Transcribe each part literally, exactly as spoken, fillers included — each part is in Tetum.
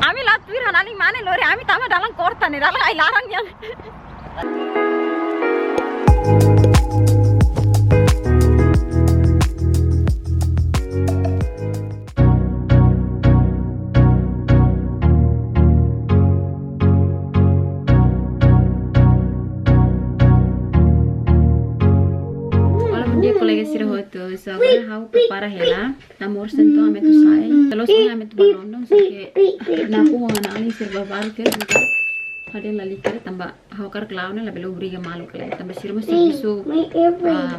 Ami la tuir hanaling mane lori, ami tama dalan korta ne'e, dalan ai-laran nian. Olá, bom dia, kolega sira hotu. So, agora ha'u prepara hela. Namor sentou, ami atu sa'e. Terus, ami atu ba London, só que naku ho hanaling sira baru ke juga. Ha'u dehan lalika tanba ha'u hakarak la'o ne'e labele obriga malu kale. Tanba sira mós servisu, ah,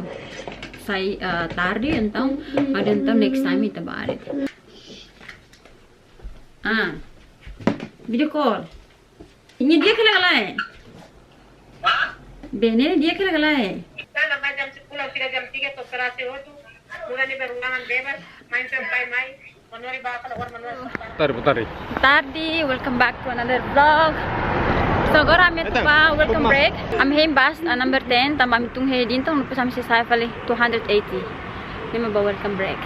sai, ah, tarde, entaun ha'u dehan entaun next time ita bá de'it. Ah, video call. Nia di'ak ka lae? Hah? Be, ne'e di'ak ka lae? Ita na mai jam sepuluh, fila jam tiga, to'o serase hotu. Mula ni berulangan bebas, main sampai mai. Manori ba apa lawar manori. Putari, putari. Tarde, welcome back to another vlog. So, agora ami atu ba welcome break. Ami hein bus, ah, number ten, tanba ami tun hela Dinton, depois ami sei sa'e fali two hundred eighty. Nia mak ba welcome break.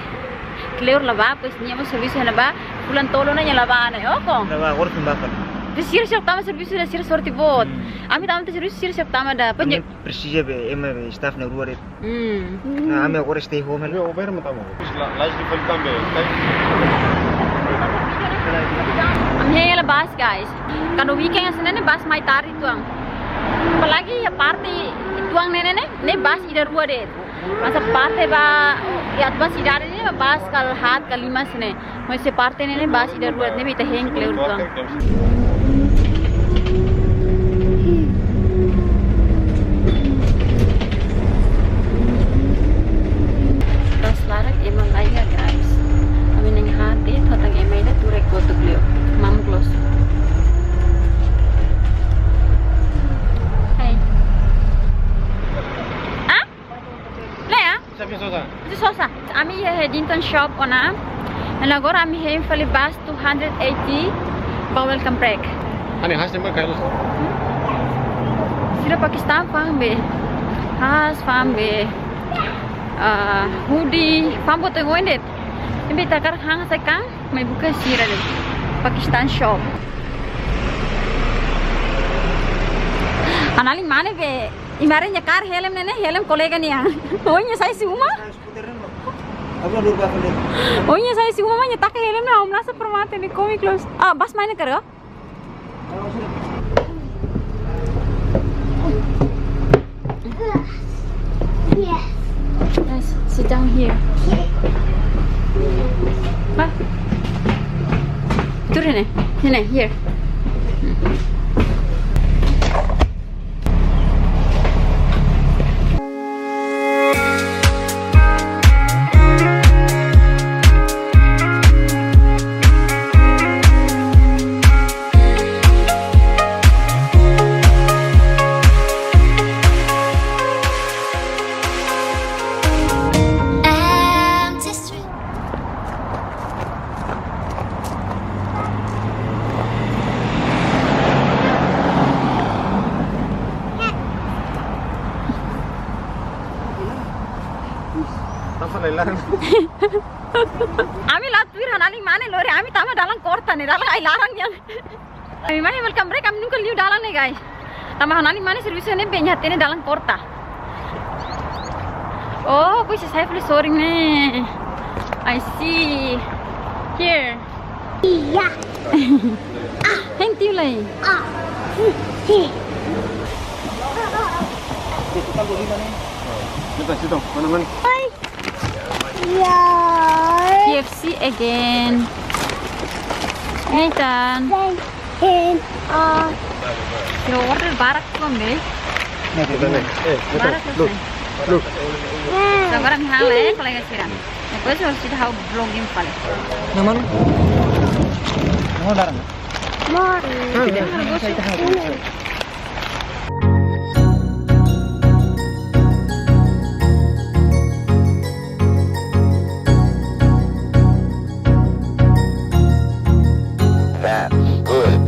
Kleur la bá, pois nia mós servisu iha ne'ebá, fulan tolu ona nia la bá ne'e, oko? La bá, agora sim bá fali. Pois sira sira tama servisu ida sira sorte boot. Hmm. Ami tama servisu sira sira tama ida, pois ami presiza be, ema be, staff na'in-rua de'it. Hmm. Nah, ami agora stay home. Ami over mak tama. La, last di fali também, tá? Ami hela bus, guys. Kuandu weekend hanesan ne'e bus mai tarde uitoan. Apalagi iha parte uitoan ne'e ne'e, ne'e bus ida rua de'it. Hanesan parte ba, iha atu ba sidade ne'e, bus kala haat, kala lima hanesan ne'e. Mas iha parte ne'e ne'e bus ida rua, ne'ebé ita hein kleur uitoan. Pas larak ema laiha, guys. Ami na'in-haat de'it, hatán ema ida tuur kotuk liu. Mamuk loos. Hai. Ah? Lea? Sabi sosa. Itu sosa. Ami iha Headington shop ona. And agora ami hein fali bus two hundred eighty ba welcome break. Ani haas tema kail. Sira Pakistan fa'an be. Haas fa'an be. Ah, hoodie, fa'an boot oioin de'it. Ne'ebé ita hakarak han sa'e kan, mai buka sira de'it. Pakistan shop. Hanaling mane be. Imi haree nia kar helm ne'e ne'e, helm kolega nian. Ohin nia sai husi uma? Ohin nia sai husi uma, nia taka helm ne'e, ha'u merasa permata ne'e, kómiku loos. Ah, bus mai ne'e karik? Yes, sit down here. Hah? Tuur ne'e, ne'e, here. Tapa lailan. Ami la tuir hanaling mane lori, ami tama dalan korta ne'e, dalan ai-laran nian. Ami mai welcome break, ami nunka liu dalan ne'e, guys. Tanba hanaling mane servisu ne'ebé nia hatene dalan korta. Oh, pois sai fali sorin ne'e. I see. Here. Iya. Hein tiu lai. Ah. Hi. Kita, kita, mana, mana? Hai. Iya. K F C again. Nathan. Nathan. Ah. Yo, order barak tuan be. Nathan, Nathan. Eh, Nathan. Barak tuan. Look. Look. Sabar, mi hal, eh, kolega sira. Depois harus kita hau vlogging fali. Naman? Naman darang. Mari. Hah? Kita harus kita hau. That's good.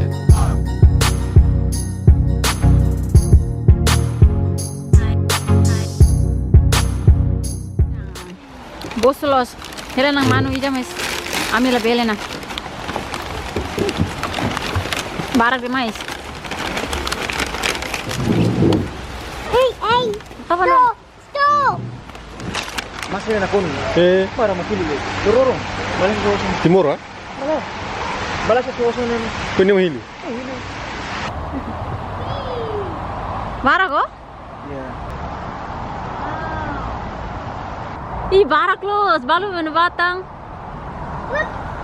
Bos loos, hela na'an manu ida mais ami labele ona. Barak demais. Hey, hey. Apa no? Stop. Masih nak kuni. Eh. Para mau kili le. Dorong. Balik ke sini. Timur, ah? Balik. Balik ke sini. Kuni mau hili. Eh, hili. Barak ko? Ya. Ih, barak loos, balu mana batang.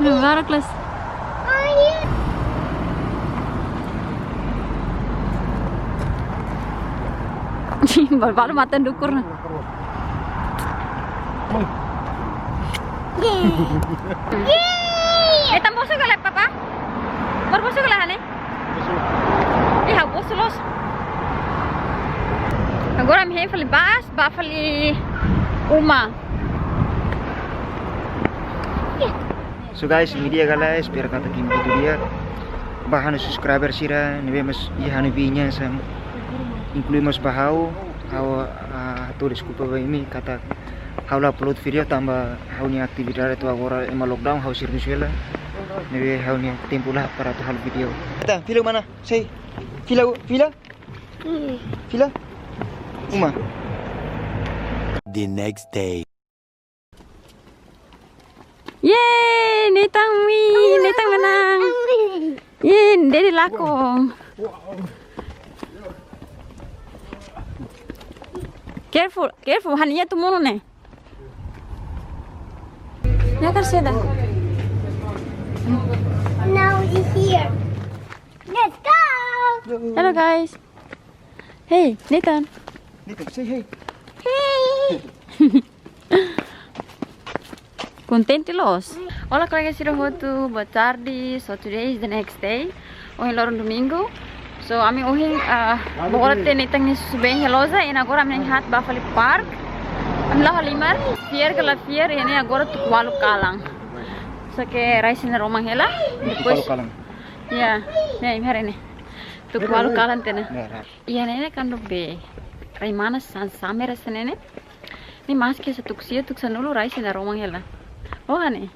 Barak loos. Balu matan dukur na. Yeay. Eh, tan bosu ka lae, papa? Baru bosu ka lae, Hane? Ih, ha'u bosu loos. Agora ami hein fali bus, bá fali uma. So guys, imi di'ak ka lae, espera katak imi hotu di'ak. Ba ha'u-nia subscriber sira, ne'ebé mós iha ha'u-nia binya sam, inklui mós ba ha'u, ha'u, ah, hato'o deskulpa ba imi katak ha'u la upload vídeo tanba ha'u-nia atividade to'o agora ema lockdown, ha'u servisu hela. Ne'ebé ha'u-nia tempu la para atu halo vídeo. Ita, fila mana? Sei. Fila, fila? Fila? Uma. The next day. Yeay, Nathan win, Nathan menang. Yeay, Daddy lakon. Careful, careful, Hane, iha atu monu ne'e. Ya, kan seda. Now it's here. Let's go. Hello, guys. Hey, Nathan. Nathan, say hey. Hey. Kontente loos. Olá, kolega sira hotu, boa tarde. So today is the next day. Ohin loron domingu. So, ami ohin, ah, bola tene tangi subeng heloza, i agora ami haat bá fali park. Ami la'o halimar, fiar ka la fiar, i ne'e agora tuku ualu kalan. So ke rai sira-nia roman hela. Tuku ualu kalan. Ya, ne'e, imi haree ne'e. Tuku ualu kalan tiha ona. Ya, rai. Iha ne'e ne'e kuandu be rai manas hanesan summer hanesan ne'e ne'e. Ne'e maski hanesan tuku sia, tuku sanulu rai sira-nia roman hela. Oh, Hane.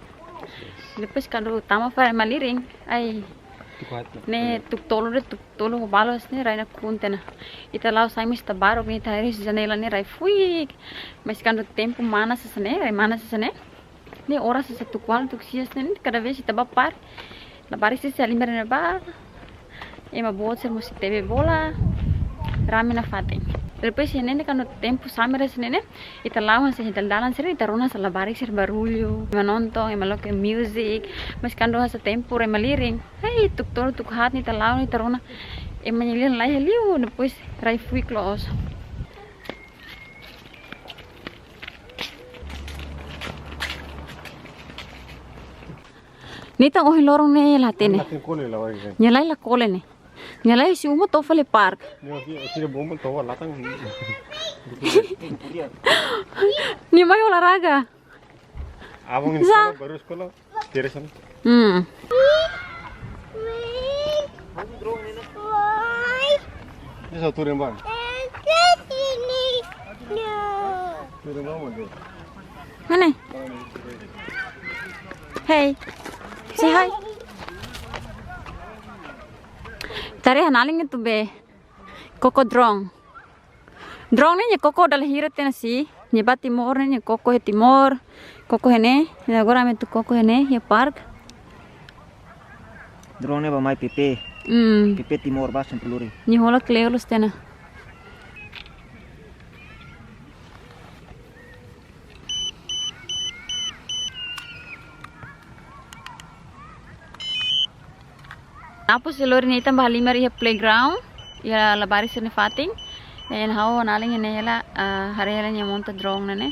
Depois kuandu tama fali malirin, ai. Tuku haat. Ne'e tuku tolu de'it, tuku tolu ho balu hanesan ne'e rai nakukun tiha ona. Ita la'o sai mós ita baruk ne'e, ita haree husi janela ne'e rai fuik. Mas kuandu tempu manas hanesan ne'e, rai manas hanesan ne'e. Ne'e oras hanesan tuku ualu, tuku sia hanesan ne'e, kada vez ita bá park, labarik sira sei halimar iha ne'ebá. Ema boot sira mós sei tebe bola. Rame nafatin. Depois iha ne'e ne'e kuandu tempu summer hanesan ne'e ne'e, ita la'o hanesan iha dalan-dalan sira, ita rona hanesan labarik sira barullu. Ema nonton, ema loke music. Mas kuandu hanesan tempu rai malirin, hei, tuku tolu, tuku haat ne'e ita la'o ne'e ita rona ema nia lian laiha liu, depois rai fuik loos. Nathan ohin loron ne'e la hatene. La hatene kole la wai. Nia la'en la kole ne'e. Nia la'en husi uma to'o fali park. Nia husi, husi bomba to'o la tan. Nia mai olahraga. Abang ini sekolah, baru sekolah. Teresan. Hmm. Ini satu rembang. Mana? Hey. Say hi. Tare hanaling itu be. Koko drone. Drone ne'e nia koko dala hira tiha ona si. Nia bá Timor ne'e nia koko iha Timor. Koko iha ne'e. Agora ami atu koko iha ne'e, iha park. Drone ne'e bá mai Pepe. Hmm. Pepe Timor bá Sempuluri. Nia hola kleur loos tiha ona. Apá sei lori Nathan bá halimar iha playground, iha labarik sira-nia fatin. Ne'e ha'u ho hanaling ne'e hela, ah, haree hela nia monta drone ne'e ne'e.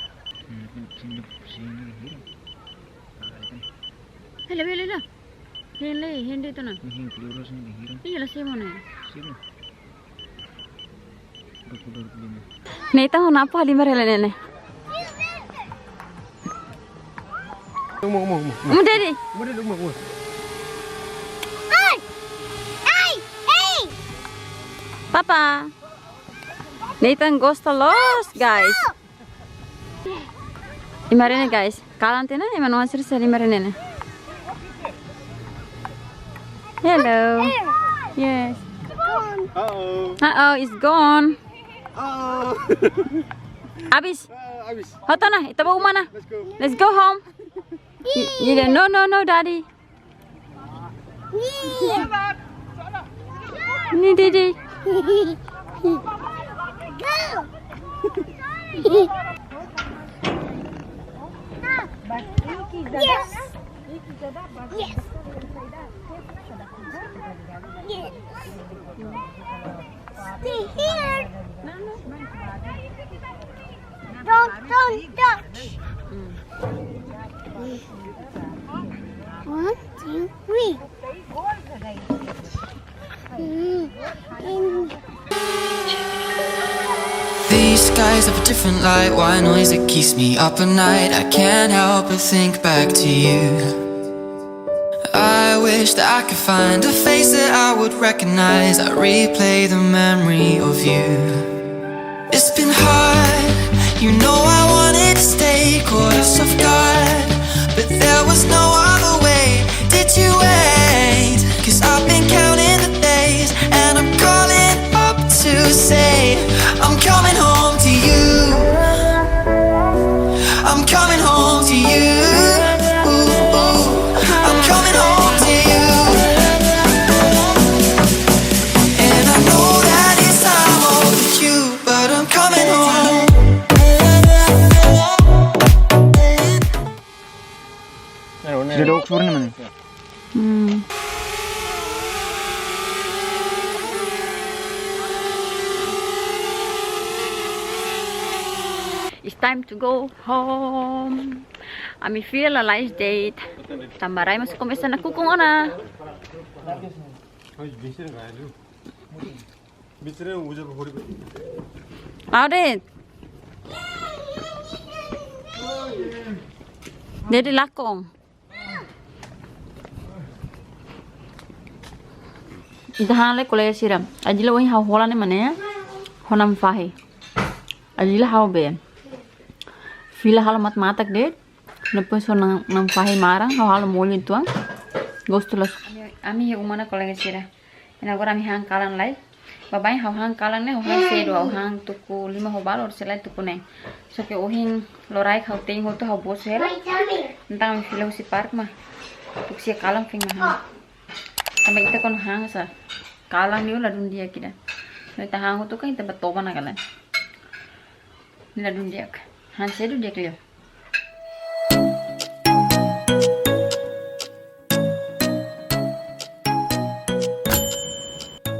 Hela, hela, hela. Hein lai, hein de'it ona. Ih, la sei monu. Nathan ho apá halimar hela ne'e ne'e. Uma, uma, uma, uma. Uma, Daddy. Uma, Daddy, uma, uma. Ai! Ai! Ei! Papa. Nathan gosta loos, guys. Imi haree ne'e, guys. Kalan tiha ona, ema-nia oan sira sei halimar iha ne'e ne'e. Hello. Yes. Uh-oh. Uh-oh, it's gone. Uh-oh. Abis. Uh, Abis. Hotu ona, ita bá uma ona. Let's go. Let's go home. Y- Yida, no, no, no, daddy. Ni daddy. Go! Yes! Yes! Yes! Stay here! Don't, don't touch! One, two, three. Mm. These skies have a different light. White noise that keeps me up at night. I can't help but think back to you. I wish that I could find a face that I would recognize. I replay the memory of you. It's been hard, you know I wanted to stay caught us off guard, but there was no other way. Did you wait? Cause I've been counting the days, and I'm calling up to say, I'm coming home to you. I'm coming home to you. I'm coming home to you. And I know that it's time overdue, but I'm coming home. Jadi aku suruh nih. Hmm. It's time to go home. Ami fila lalais de'it. Tanba rai mós komesa nakukun ona. Ade. Daddy lakon. Ita han lai kolega sira. Ajila ohin ha'u hola ne'e mak ne'e. Ho na'an fahi. Ajila ha'u be. Fila halo matak-matak de'it. Depois ho na'an, na'an fahi maran, ha'u halo molho uitoan. Gostu loos. Ami, ami iha uma ona kolega sira. Entaun agora ami han kalan lai. Baibain ha'u han kalan ne'e, ha'u han sedu, ha'u han tuku lima ho balu, orsida lai tuku neen. Só que ohin loraik ha'u te'in hotu ha'u bosu hela. Entaun ami fila husi park mak. Tuku sia kalan foin mak han. Tanba ita kuandu han sá kalan ne'e ladún di'ak ida. Ita han hotu kan ita bá toba ona kalan. Ne'e ladún di'ak. Han sedu di'ak liu.